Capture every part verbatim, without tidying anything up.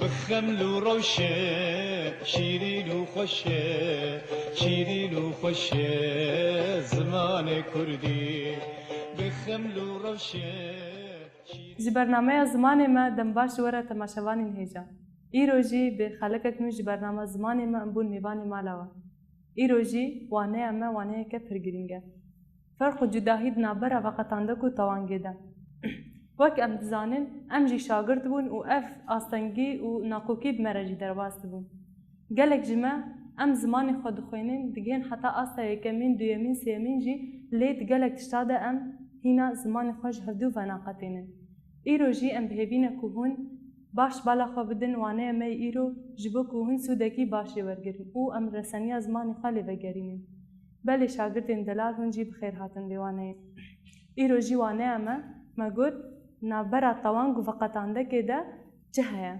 Xeml û rewşe, şîrîn û xweşe, şîrîn û xweşe zimanê kurdî. Bi xeml û rewşe, şîrîn Ji bernameya zimanê me dem baş ji we re temaşevanên hêja. Îro jî bi xelekek nû ji bernama zimanê me em bûn mêvanê mala we. Îro jî waneya me waneyeke pir girîng e. Ferq û cudahî di navbera veqetandek û tewangê de. Wek em dizanin, em jî şagirt bûn û ev astengî û nakokî bi me re jî derbas dibûn. Gelek ji me, em zimanê xwe dixwînin, digihên heta asta yekemîn, duyemîn, sêyemîn jî, lê di gelek tişta de em hîna zimanê xwe ji hevdû venaqetînin. Îro jî em bi hêvî ne ku hûn baş bala xwe bidin waneya me yê îro, ji bo ku hûn sûdekî baş lê wergirin û em reseniya zimanê xwe lê vegerînin. Belê şagirtên delal, hûn jî bi xêr hatin vê waneyê. Îro jî waneya me, me got, navbera tewang û veqetandekê de çi heye?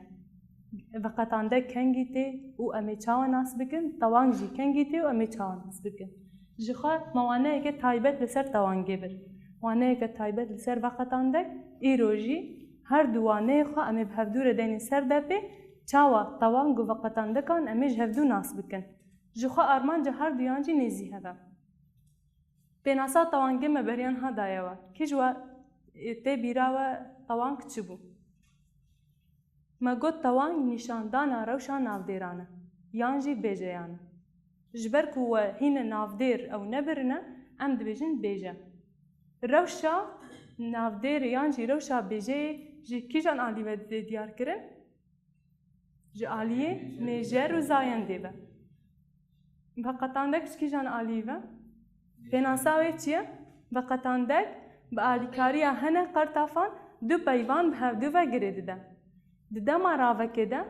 Veqetandek kengî tê û em ê çawa nas bikin? Tewang jî kengî tê û em ê çawa nas bikin? Ji xwe me waneyeke taybet li ser tewangê bir. Waneyeke taybet li ser veqetandek, îro jî her du waneyê xwe em ê bi hevdû re deynin ser depê, çawa tewang û veqetandekan em ê ji hevdû nas bikin. Ji xwe armanca her duyan jî nêzî hev e. Pênasa tewangê me beriya niha daye we. Kî ji we, e, tê bîra we tewang çi bû? Me got tewang nîşandana rewşa navdêran e, yan jî bêjeyan e. Ji ber ku we hîne navdêr ew nebirine, em dibêjin bêje. Rewşa navdêrê yan jî rewşa bêjeyê ji kîjan alî ve dê diyar kirin? Ji aliyê mêjer û zayendê ve. Veqetandek ji kîjan alî ve? Pênasa wê çi ye? Veqetandek bi alîkariya hinek qertafan du peyvan bi hevdû ve girê dide. Di dema ravekê de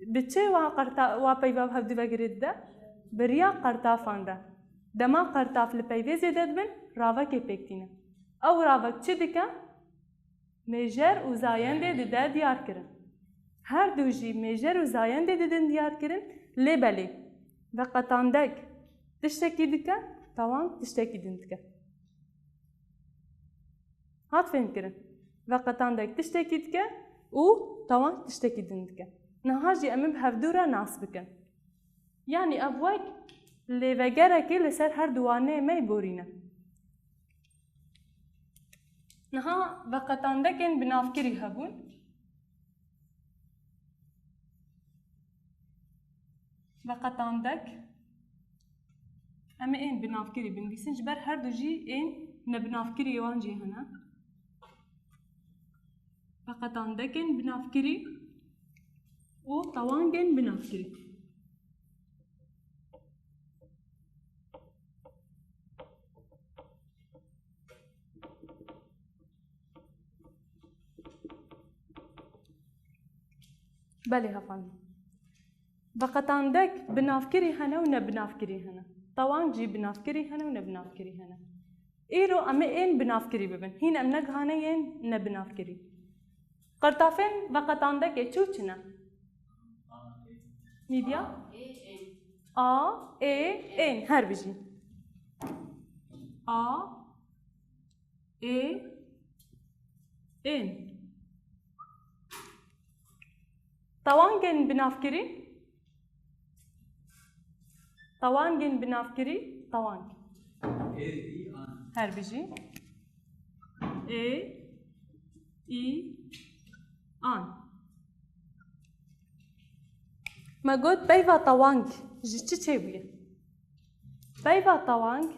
bi çi wa qerta-, wa peyva bi hevdû ve girê dide? Bi riya qertafan re. Dema qertaf li peyvê zêde dibin, ravekê pêk tîne. Ew ravek çi dike? Mêjer û zayendê dide diyar kirin. Her du jî mêjer û zayendê didin diyar kirin, lê belê veqetandek tiştekî dike, tewang tiştekî din dike. Hat fêhm kirin. Veqetandek tiştekî dike û tewang tiştekî din dike. Niha jî em ê bi hevdû re nas bikin. Yanî ev wek lêvegerekê li ser her du waneyê me yê borî ne. Niha veqetandekên binavkirî hebûn. Veqetandek. Em ê ên binavkirî binivîsin, ji ber her du jî ên nebinavkirî wan jî hene. Veqetandekên binavkirî û tewangên binavkirî. Belê, hevandin. Veqetandek binavkirî hene û nebinavkirî hene. Tewang jî binavkirî hene û nebinavkirî hene. Îro em ê ên binavkirî bibin. Hîn em negihane yên nebinavkirî. Qertafên veqetandekê çi û çi ne? Nîdya? A, ê, ên. Her bijî. A, ê, ên. Tewangên binavkirî? Tewangên binavkirî, tewang. Ê, î, an. Her bijî. Ê, î, an. Me got peyva tewang ji çi çêbûye? Peyva tewang,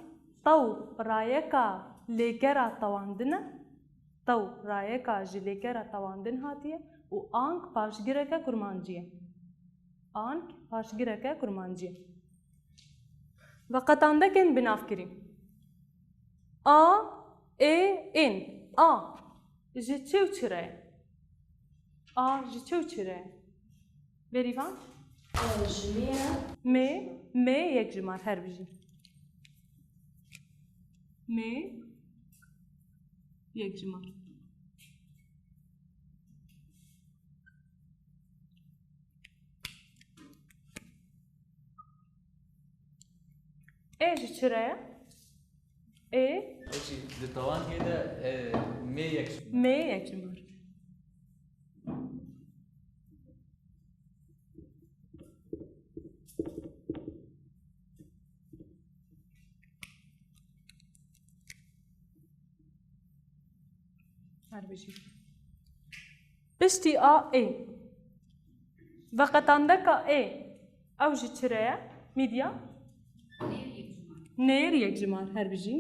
tew rayeka lêgera tewandin e. Tew rayeka ji lêgera tewandin hatiye û ang paşgireke kurmancî ye. Ang paşgireke kurmancî ye. Veqetandekên binavkirî. A, ê, ên. A. Ji çi û çi re ye? A ji çi û çi re ye? Bêrîvan? Ji mê re. Mê, mê yek jimar, her bijî. Mê yek jimar. Ê ji çi re ye? Ê? Eşî, di tewangê de, e, mê yek jimar. Mê yek jimar. Piştî a ê. Veqetandeka ê. Ew ji çi re ye? Mîdya? Nêr yekjimar, her bijî.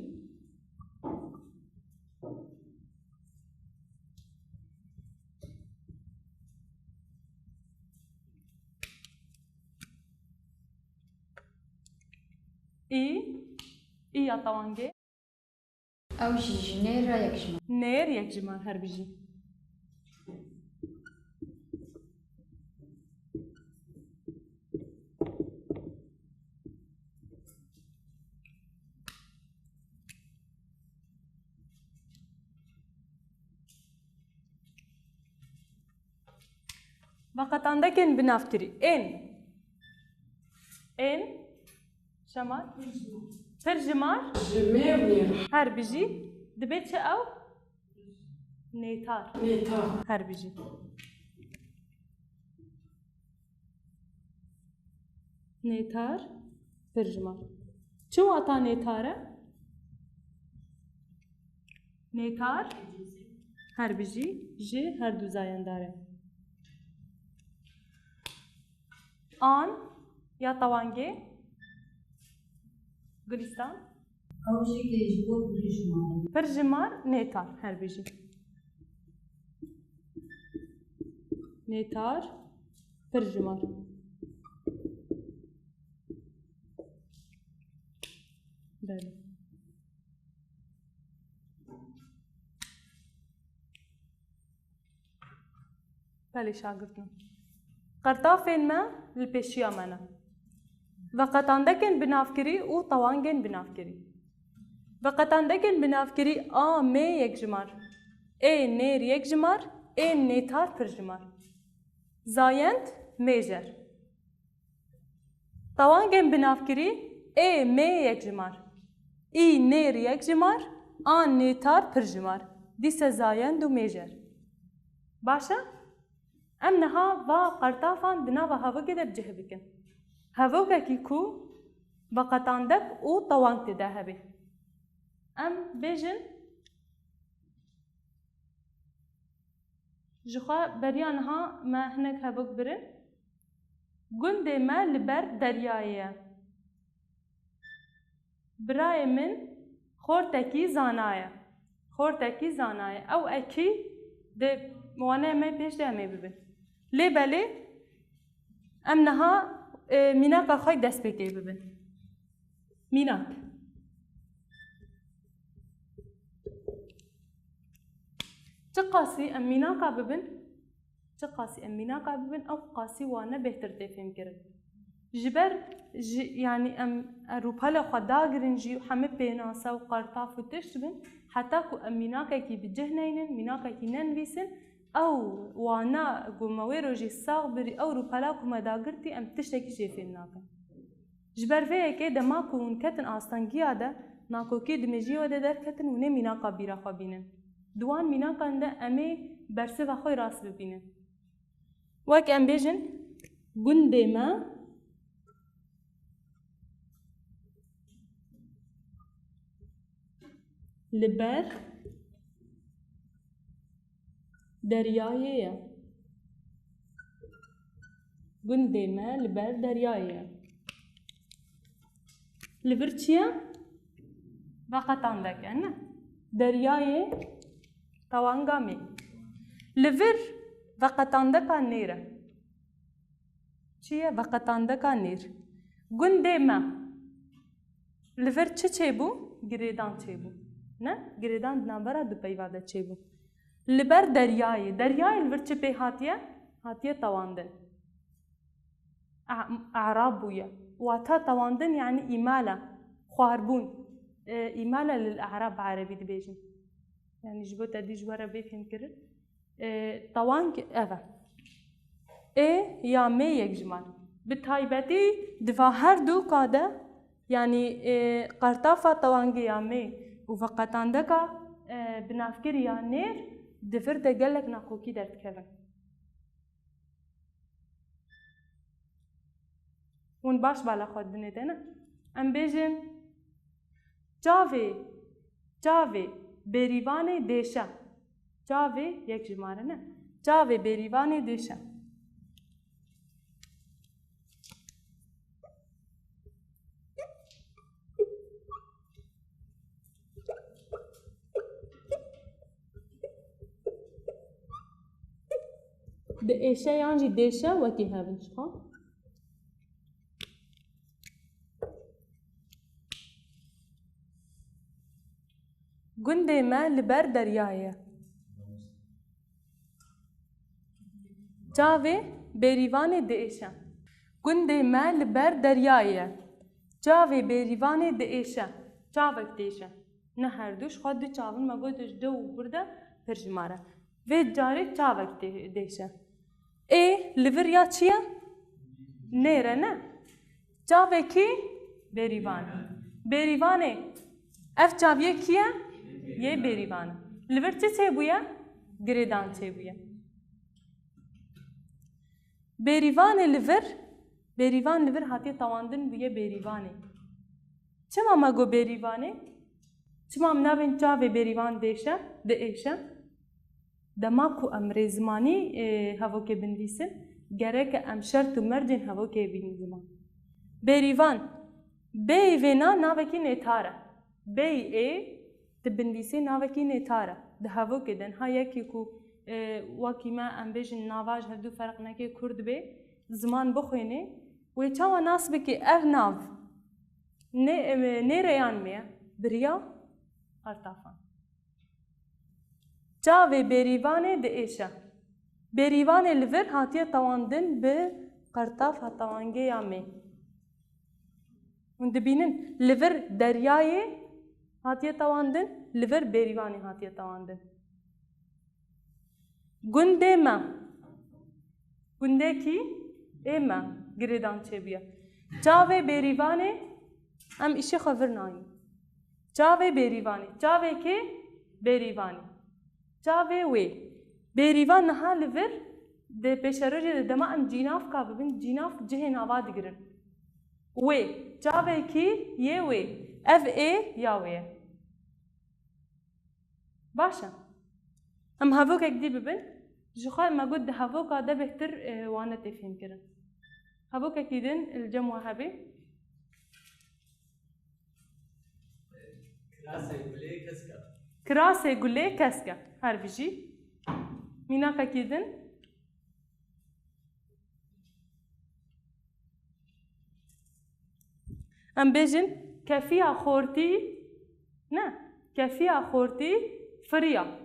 Î, î ya tewangê. Ew jî ji nêr re yekjimar. Nêr yekjimar, her bijî. Veqetandekên binavkirî. Ên. Ên. Şemar. Pirjimar. Ji mê û nêr. Her bijî. Dibe çi ew? Nêtar. Nêtar. Her bijî. Nêtar, pirjimar. Çi wata nêtar e? Nêtar, her bijî, ji her du zayendar e. An ya tewangê, Gulistan. Ew jî tê ji bo pirjimar. Pirjimar, nêtar, her bijî. Nêtar, pirjimar. Belê. Belê şagirtin. Qertafên me li pêşiya me ne. Veqetandekên binavkirî û tewangên binavkirî. Veqetandekên binavkirî a mê yekjimar, ê nêr yekjimar, ê nêtar pirjimar. Zayend, mêjer. Tewangên binavkirî ê mê yekjimar, î nêr yekjimar, a nêtar pirjimar, dîse zayend û mêjer. Baş e? Em niha va qertafan di nava hevokê de bi cih bikin. Hevokekî ku veqetandek û tewang tê de hebe. Em bêjin, Ji xwe beriya niha me hinek hevok birin. Gundê me li ber deryayê ye. Birayê min xortekî zana ye. Xortekî zana ye. Ew ekî di wane me pêş de em ê bibin. Lê belê em niha, e, mînaka xwe destpêkê bibin. Mînak. Çiqasî em mînaka bibin, çiqasî em mînaka bibin, ew qasî wane bêhtir tê fêmkirin. Ji ber ji, yanî em rûpela xwe dagirin jî hemî pênase û qertaf û tişt bin, heta ku em mînakekî bi cih neynin, mînakekî nenivîsin, ew wana ku me wê rojê sax birî, ew rûpela ku me dagirtî, em tiştekî jê fêm nakin. Ji ber vê yekê dema ku hûn ketin astengiya de, nakokî di mejiyê we de derketin, hûn ê mînaka bîra xwe bînin. Di wan mînakan de em ê bersiva xwe rast bibînin. Wek em bêjin, gundê me li ber deryayê ye. Gundê me li ber deryayê ye. Li vir çi ye? Veqetandek e, ne? Deryayê tewanga me. Li vir veqetandeka nêr e. Çi ye? Veqetandeka nêr. Gundê me. Li vir çi çêbû? Girêdan çêbû. Ne? Girêdan di navbera du peyva de çêbû. Li ber deryayê. Deryayê li vir çi pê hatiye? Hatiye tewandin. A-, erab bûye. Wata tewandin, yanî îmala, xwarbûn. E, îmala lil erab bi erebî dibêjin. Yanî ji bo te dî ji we re bê fêmkirin. E, tewang ev e. Ê ya mê yekjimar. Bi taybetî di va her du ka de, yanî, e, qertafa tewangê ya mê û veqetandeka, e, binavkirî ya nêr di vir de gelek nakokî derdikevin. Hûn baş bala xwe dinê te ne? Em bêjin, çavê, çavê bêrîvanê dêşe. Çavê yek jimare ne. Çavê bêrîvanê dêşe. Diêşe yan jî dêşe wekî hev in ji xwe. Gundê me li ber deryayê ye. Çavê bêrîvanê diêşe. Gundê me li ber deryayê ye. Çavê bêrîvanê diêşe. Çavek diêşe. Ne her du, ji xwe du çav in, me got ji dew û bir de pir jimare. Vê carê çavek dê-, diêşe. Ê, li vir ya çi ye? Nêr e, ne? Çavekî bêrîvan. Bêrîvanê. Ev çav yê kî ye? Yê bêrîvan e. Li vir çi çêbûye? Girêdan çêbûye. Bêrîvanê li vir, bêrîvan li vir hatiye tewandin bûye bêrîvanê. Çima me got bêrîvanê? Çima em nabên çavê bêrîvan dêşe, diêşe? Dema ku em rêzimanî, e, hevokê binivîsin, gerek e em şert û mercên hevokê bînin ziman. Bêrîvan, bêyî vêna navekî nêtar e. Bêyî ê, tu binivîsê navekî nêtar e. Di hevokê de niha yekî ku, e, wekî me em bêjin nava ji hevdu ferq neke, kurd bê, ziman bixwînê, wê çawa nas bikî ev nav nê-, e, nêreyan me ye? Biriya qertafan. Çavê bêrîvanê diêşe. Bêrîvanê li vir hatiye tewandin bi qertaf ha tewangê ya mê. Hûn dibînin, li vir deryayê hatiye tewandin, li vir bêrîvanê hatiye tewandin. Gundê me. Gundekî ê me girêdan çêbûye. Çavê bêrîvanê, em îşê xwe vir nayîn. Çavê bêrîvanê. Çavê kê? Bêrîvanê. Çavê wê. Bêrîvan niha li vir di pêşerojê de dema em cînavka bibin, cînavk cihê nava digirin. Wê. Çavekî yê wê. Ev ê ya wê ye. Baş e. Em hevokek dî bibin. Ji xwe me got di hevoka de bêhtir, e, wane tê fêhmkirin. Hevokekî din li cem we hebe. Kirasê gulê kesk e. Kirasê gulê kesk e. Her bijî. Mînakekî din. Em bêjin kefiya xortî, ne, kefiya xortî firiya.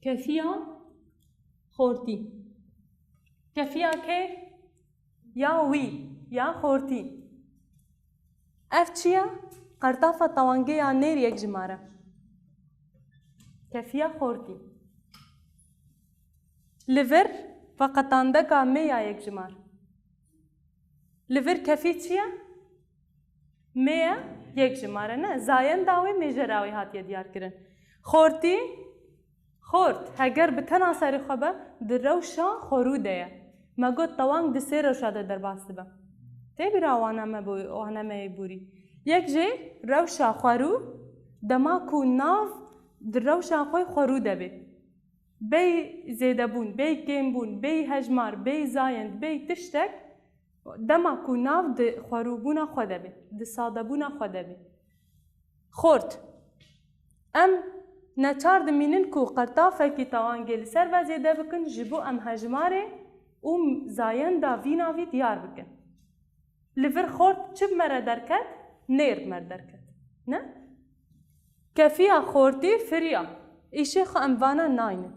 Kefiya xortî. Kefiya kê? Ya wî, ya xortî. Ev çi ye? Qertafa tewangê ya nêr yek jimar e. Kefiya xortî. Li vir veqetandeka mê ya yek jimar. Li vir kefî çi ye? Mê ye yek jimar e, ne? Zayenda wê mêjera wê hatiye diyar kirin. Xortî, xort, heger bi tena serê xwe be, di rewşa xwerû de ye. Me got tewang di sê rewşa de derbas dibe. Tê bîra wana me bo-, wana me yê borî. Yek jê rewşa xwerû, dema ku nav di rewşa xwe xwerû de bê. Bêyî zêdebûn, bêyî kêmbûn, bêyî hejmar, bêyî zayend, bêyî tiştek, dema ku nav di xwerûbûna xwe de be, di sadebûna xwe de be. Xort. Em neçar dimînin ku qertafekî tewangê li ser ve zêde bikin, ji bo em hejmarê û zayenda vî navî diyar bikin. Li vir xort çi bi me re derket? Nêr bi me re derket. Ne? Kefiya xortî firiya. Îşê xwe em vana naynin.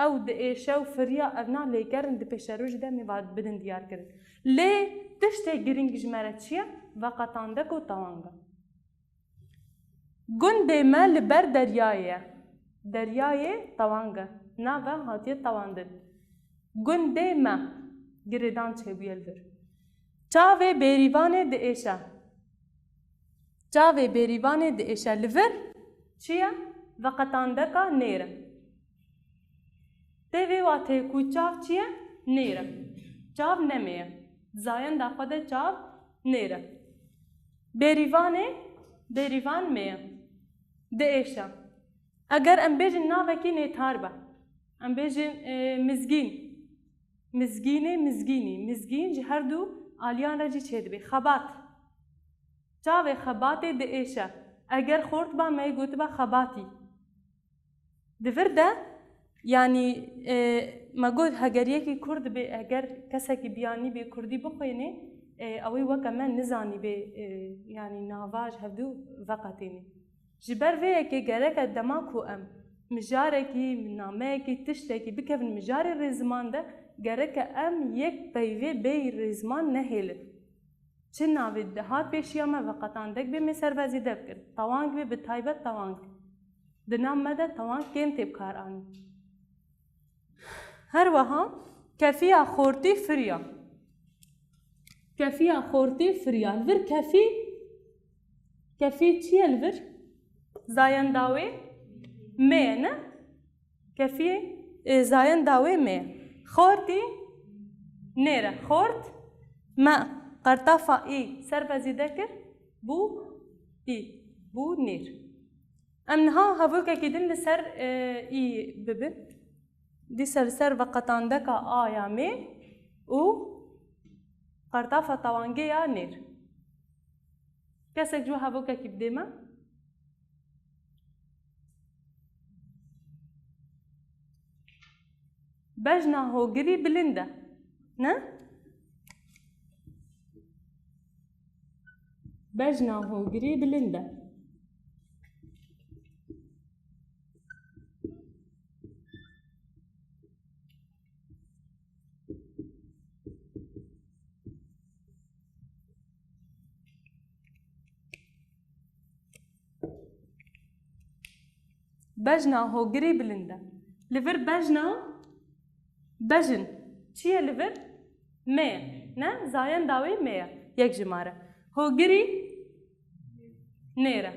Ew diêşe û firiya, ev na lêker in, di pêşerojê de em ê va bidin diyar kirin. Lê tiştê girîng ji me re çi ye? Veqetandek û tewang e. Gundê me li ber deryayê ye. Deryayê tewang e. Nav e, hatiye tewandin. Gundê me girêdan çêbûye li vir. Çavê bêrîvanê diêşe. Çavê bêrîvanê diêşe. Li vir çi ye? Veqetandeka nêr e. Tê vê wateyê ku çav çi ye? Nêr e. Çav ne mê ye. Di zayenda xwe de çav nêr e. Bêrîvanê, bêrîvan mê ye. Diêşe. Eger em bêjin navekî nêtar be, em bêjin, e, mizgîn. Mizgînê, mizgînî. Mizgîn ji her du aliyan re jî çêdibe. Xebat. Çavê xebatê diêşe. Eger xort ba, me yê gotiba xebatî. Di vir de, yanî, e, me got, heger yekî kur dibe, eger kesekî biyanî bê kurdî bixwêne, e, ew ê weke me nizanîbe, e, yanî nava ji hevdu veqetêne. Ji ber vê yekê gereke dema ku em mijarekî, nameyekî, tiştekî bikevin mijarê rêziman de, gereke em yek peyvê bêyî rêziman nehêlin. Çi navê dihat pêşiya me, veqetandek bê, me servezîde bikin. Tewang bê, bi taybet tewang. Di nav me de tewang kêm tê bikaranîn. Her wiha kefiya xortî firiya. Kefiya xortî firiya. Li vir kefî, kefî çi ye li vir? Zayenda wê mê ye, ne? Kefî, e, zayenda wê mê ye. Xortî nêr e. Xort, me qertafa î servezîde kir, bû î, bû nêr. Em niha hevokekî din li ser, e, î bibin. Dîsa li ser veqetandeka a ya mê û qertafa tewangê ya nêr. Kesek ji we hevokekî bidê me? Bejna hogirî bilind e. Ne? Bejna hogirî bilind e. Bejna hogirî bilind e. Li vir bejna, bejin. Çi ye li vir? Mê ye. Ne? Zayenda wê mê ye. Yek jimare. Hogirî nêr e.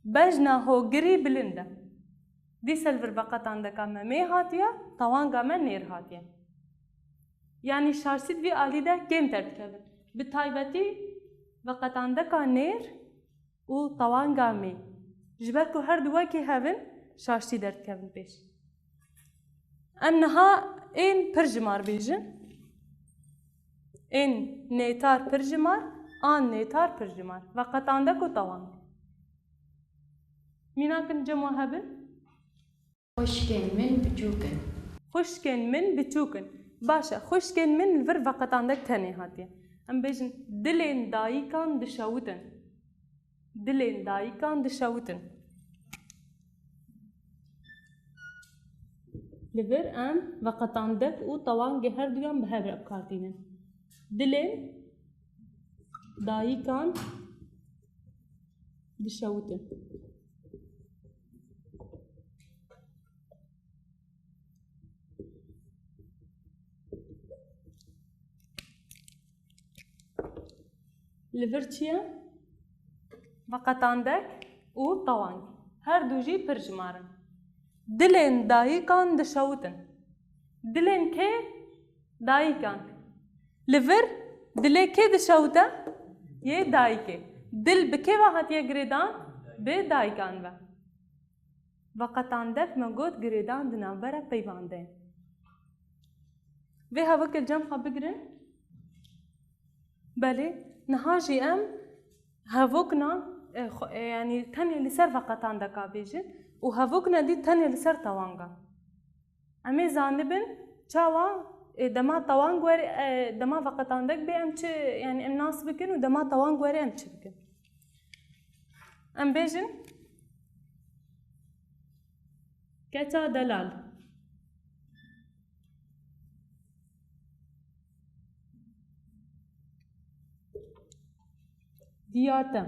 Bejna hogirî bilind e. Dîsa li vir veqetandeka me mê hatiye, tewanga me nêr hatiye. Yanî şaştî di vî alî de kêm derdikevin. Bi taybetî veqetandeka nêr û tewanga mê. Ji ber ku her du wekî hev in, şaştî derdikevin pêş. Em niha ên pirjimar bêjin. Ên nêtar pirjimar, an nêtar pirjimar. Veqetandek û tewang. Mînak in cem we hebin? Xwişkên min biçûk in. Xwişkên min biçûk in. Baş e, xwişkên min li vir veqetandek tenê hatiye. Em bêjin, dilên dayikan dişewitin. Dilên dayikan dişewitin. Li vir em veqetandek û tewangê her duyan bi hev re bi kar tînin. Dilên dayikan dişewitin. Li vir çi ye? Veqetandek û tewang. Her du jî pirjimar in. Dilên dayikan dişewitin. Dilên kê? Dayikan. Li vir dilê kê dişewite? Yê dayikê. Dil bi kê ve hatiye girêdan? Bi dayikan ve. Veqetandek me got girêdan di navbera peyvan de ye. Vê hevokê cem xwe bigirin. Belê, niha jî em hevokna, e, xwe, e, yanî tenê li ser veqetandeka bêjin û hevokna dî tenê li ser tewanga. Em ê zanibin çawa, e, dema tewang were, e, dema veqetandek bê em çi, yanî em nas bikin û dema tewang were em çi bikin. Em bêjin, keça delal. Diyate.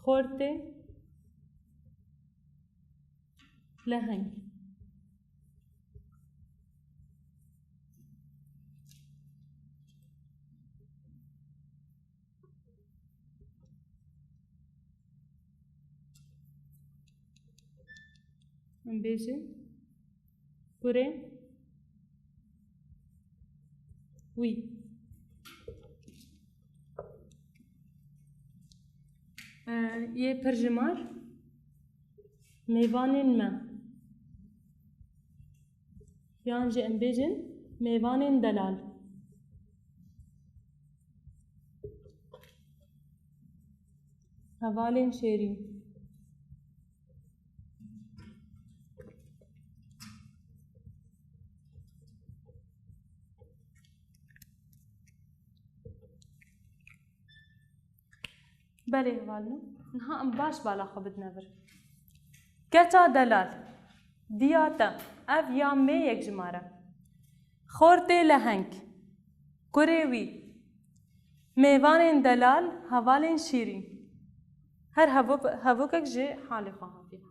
Xortê. Leheng. Em bêjin kurê wî. Yê pirjimar mêvanên me. Yan jî em bêjin mêvanên delal. Hevalên şêrîn. Belê hevalno. Niha em baş bala xwe bidine vir. Keça delal. Diya te. Ev ya mê yekjimar e. Xortê leheng. Kurê wî. Mêvanên delal, hevalên şîrîn. Her hevok-, hevokek ji halê xwe hatiye.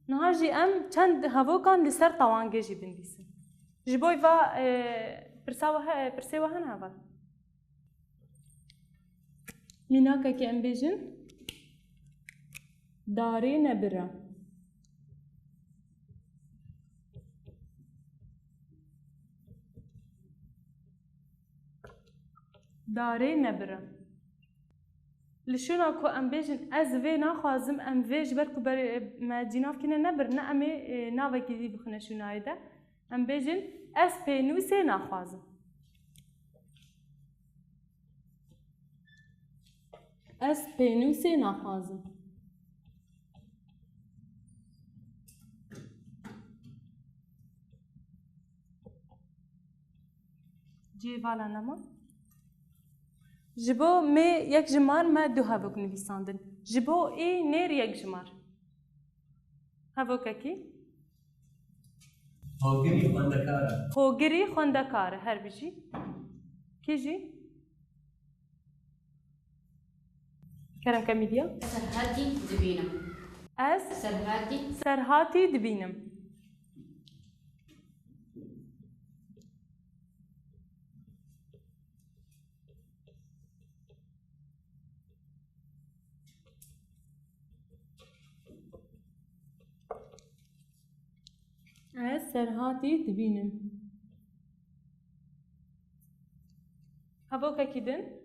Niha jî em çend hevokan li ser tewangê jî binivîsin. Ji bo va, e, pirsa we he-, pirsê we hene heval? Mînakekê em bêjin, darê nebir e. Darê nebir e. Li şûna ku em bêjin, ez vê naxwazim, em vê ji ber ku berê me cînavkî ne nebir, ne em ê, e, navekî dî bixine şûnayê de. Em bêjin, ez pênûsê naxwazim. Ez pênûsê naxwazim. Cihê vala nema. Ji bo mê yekjimar me du hevok nivîsandin. Ji bo ê nêr yekjimar. Hevokekî? Hogirî xwendekar e. Hogirî xwendekar e, her bijî. Kî jî? Kerem ke Mîdya. Serhatî dibînim. Ez Serhatî. Serhatî dibînim. Ez Serhatî dibînim. Hevokekî din?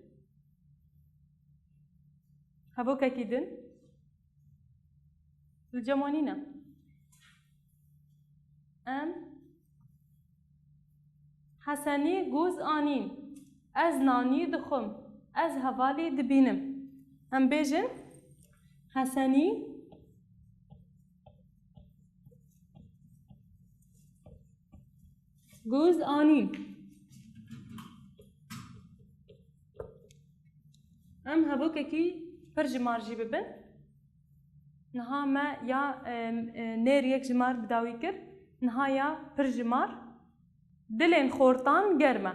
Hevokekî din? Li cem we nîne. Em Hesenî goz anîn. Ez nanî dixwim. Ez hevalî dibînim. Em bêjin, Hesenî goz anîn. Em hevokekî pirjimar jî bibin. Niha me ya, e, e, nêr yekjimar bi dawî kir. Niha ya pirjimar. Dilên xortan germ e.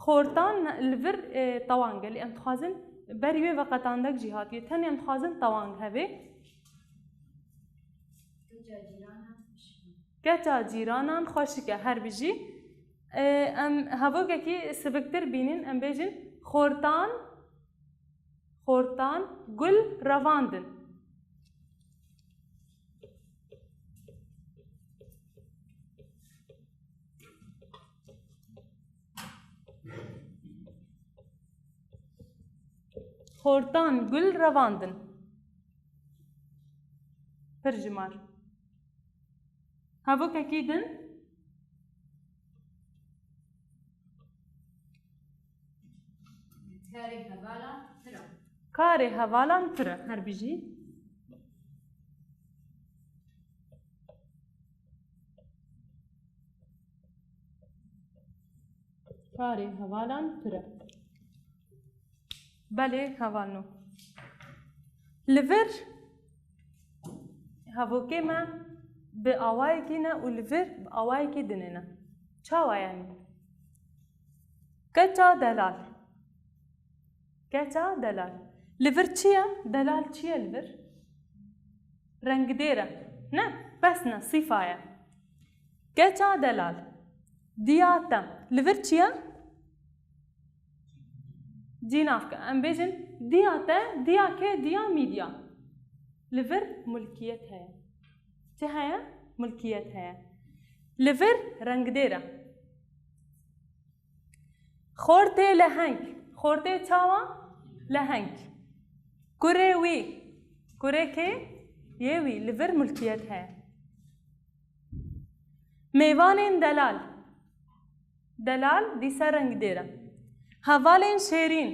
Xortan li vir, e, tewang e. Lê em dixwazin berî wê veqetandek jî hatiye. Tenê em dixwazin tewang hevê. Keça cîranan xweşik e, her bijî. E, em hevokekî siviktir bînin, em bêjin xortan, xortan gul revandin. Xortan gul revandin. Pirjimar. Hevokekî din. Karê hevalan pir e. Karê hevalan pir e, her bijî. Karê hevalan pir e. Belê, hevalno. Li vir hevokê me bi awayekî ne û li vir bi awayekî dinê ne. Çawa yanî? Keça delal. Keça delal. Li vir çi ye? Delal çi ye li vir? Rengdêr e. Ne? Kesne, sîfa ye. Keça delal. Diya te. Li vir çi ye? Cînavke. Em bêjin diya te, diya kê, diya mîdiya. Li vir mulkiyet heye. Çi heye? Mulkiyet heye. Li vir rengdêr e. Xortê leheng. Xortê çawa? Leheng. Kurê wî. Kurê kê? Yê wî. Li vir mulkiyet heye. Mêvanên delal. Delal dîse rengdêr e. Hevalên şêrîn.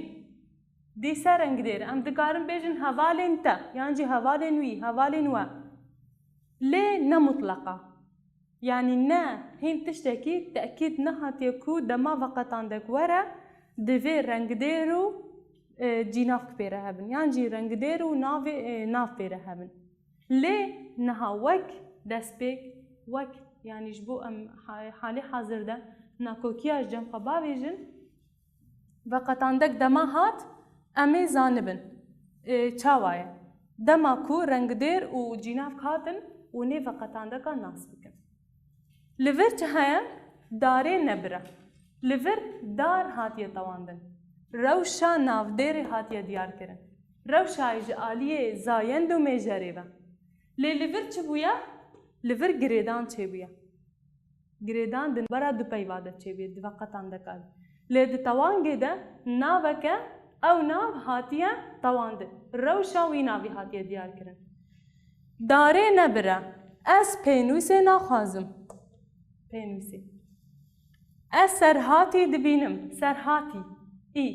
Dîse rengdêr e. Em dikarin bêjin hevalên te, yan jî hevalên wî, hevalên we. Lê ne mutleqa. Yanî ne, hîn tiştekî tekîd nehatiye ku dema veqetandek were, divê rengdêr û, e, cînavk pê re hebin. Yan jî rengdêr û navê, e, nav pê re hebin. Lê niha wek destpêk, wek, yanî ji bo em ha-, halê hazir de nakokiya ji cem xwe bavêjin, veqetandek dema hat, em ê zanibin, e, çawa ye. Dema ku rengdêr û cînavk hatin, hûn ê veqetandeka nas bikin. Li vir çi heye? Darê nebir e. Li vir dar hatiye tewandin. Rewşa navdêrê hatiye diyarkirin. Rewşayê ji aliyê zayend û mêjerê ve. Lê li vir çi bûye? Li vir girêdan çêbûye. Girêdan di navbera du peyva de çêbûye, di veqetandeka de. Lê di tewangê de naveke, ew nav hatiye tewandin. Rewşa wî navî hatiye diyarkirin. Darê nebir e. Ez pênûsê naxwazim. Pênûsê. Ez Serhatî dibînim. Serhatî. Î.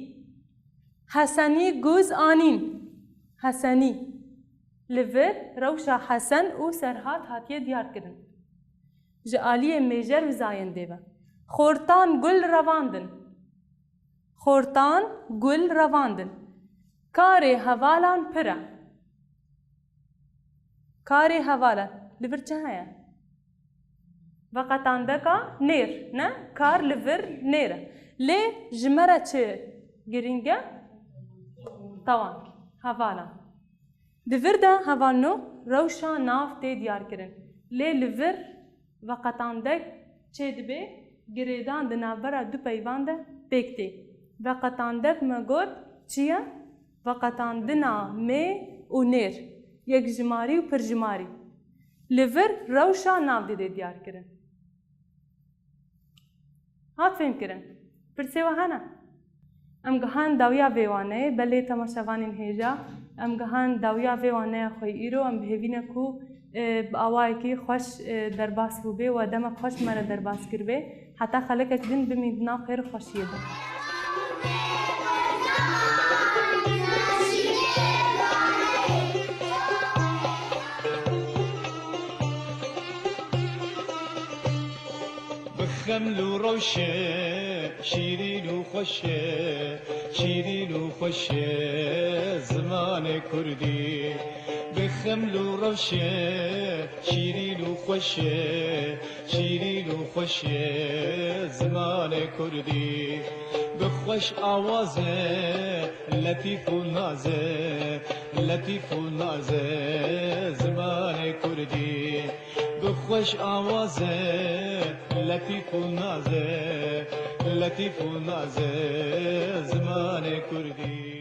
Hesenî guz anîn. Hesenî. Li vir rewşa Hesen û Serhat hatiye diyarkirin. Ji aliyê mêjer û zayendê ve. Xortan gul revandin. Xortan gul revandin. Karê hevalan pir e. Karê hevalan. Li vir çi heye? Veqetandeka nêr, ne? Kar li vir nêr e. Lê ji me re çi girîng e? Tewang. Hevalan. Di vir de hevalno rewşa nav tê diyarkirin. Lê li vir veqetandek çê dibe, girêdan di navbera du peyvan de pêk tê. Veqetandek me got çi ye? Veqetandina mê û nêr, yekjimarî û pirjimarî. Li vir rewşa nav didê diyarkirin. Hat fêhmkirin? Pirsê we hene? Em gihan dawiya vê waneyê, belê temaşevanên hêja, em gihan dawiya vê waneya xwe yî. Îro em bi hêvî ne ku, e, bi awayekî xweş, e, derbas bûbê û demek xweş me re derbas kiribê. Heta xelekek din bimîn di nav xêr û xweşiyê de. Bi xeml û rewşe, şîrîn û xweş e, şîrîn û xweş e zimanê kurdî. Bi xeml û rewşe, şîrîn û xweş e, şîrîn û xweş e zimanê kurdî. Bi xweş awaz e, letîf û naz e, letîf û naz e zimanê kurdî. Bi xweş awaz e, letîf û naz e, letîf û naz e zimanê kurdî.